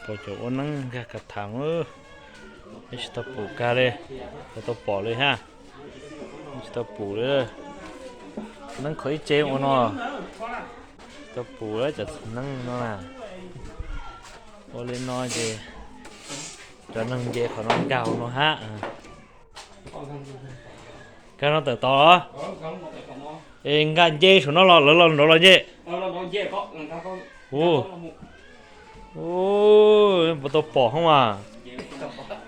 Pom cov ua neeb nkag kav tham, tsis tau pum kag li, tsis tau pom li ha. Tsis tau pum li. Neeb kho ib tsev ua no, tsis tau pum cov txiv neeb no na. Ua li no ces cov neeg nce qhov no nkag hauv no hab. Nkag no tawm tod, es nkag nce saum no los lawv los nraud los nce. Puas tau pom hoob mas.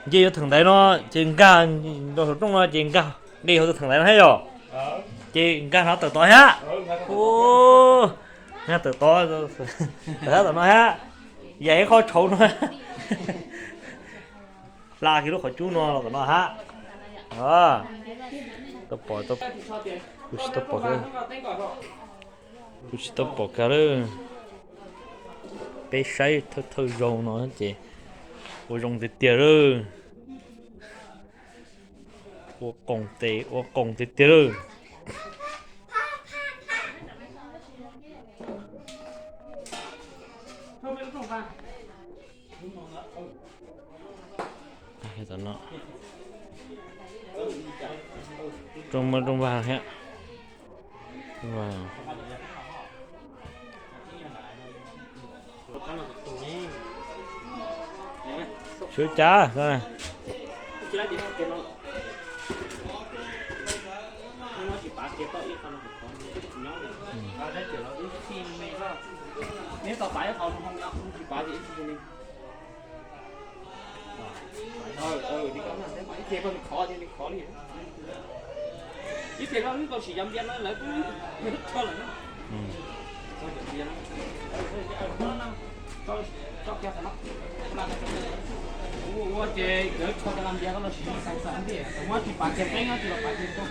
Nce yuav theem ntaiv no, ces nkag rau saum rooj no ces nkag nqis hauv tus theem ntaiv no thiab yom. Ces nkag no tawm tod thiab. Nkag tawm tod, tawm thiab tom no thiab. Yaim ib qho tshauv no. Hla kiag lub qhov cub no los tom no hab. Tsis tau pom, kuv tsis tau pom kag lawm. Peb saib thawj thawj zaug no ces ua zoo tiag tiag lawm. Ua qoos tes ua qoos tiag tiag lawm. Rooj, rooj vag thiab. Sib cav. Ib pliag koj twb tau sim cov npias no lawv twb tso lawm na. Ua ces lawv tso cov npias koj los sim xav xav ntiag, muab tsis pav kiag qeeb no tsis los pav kiag rau.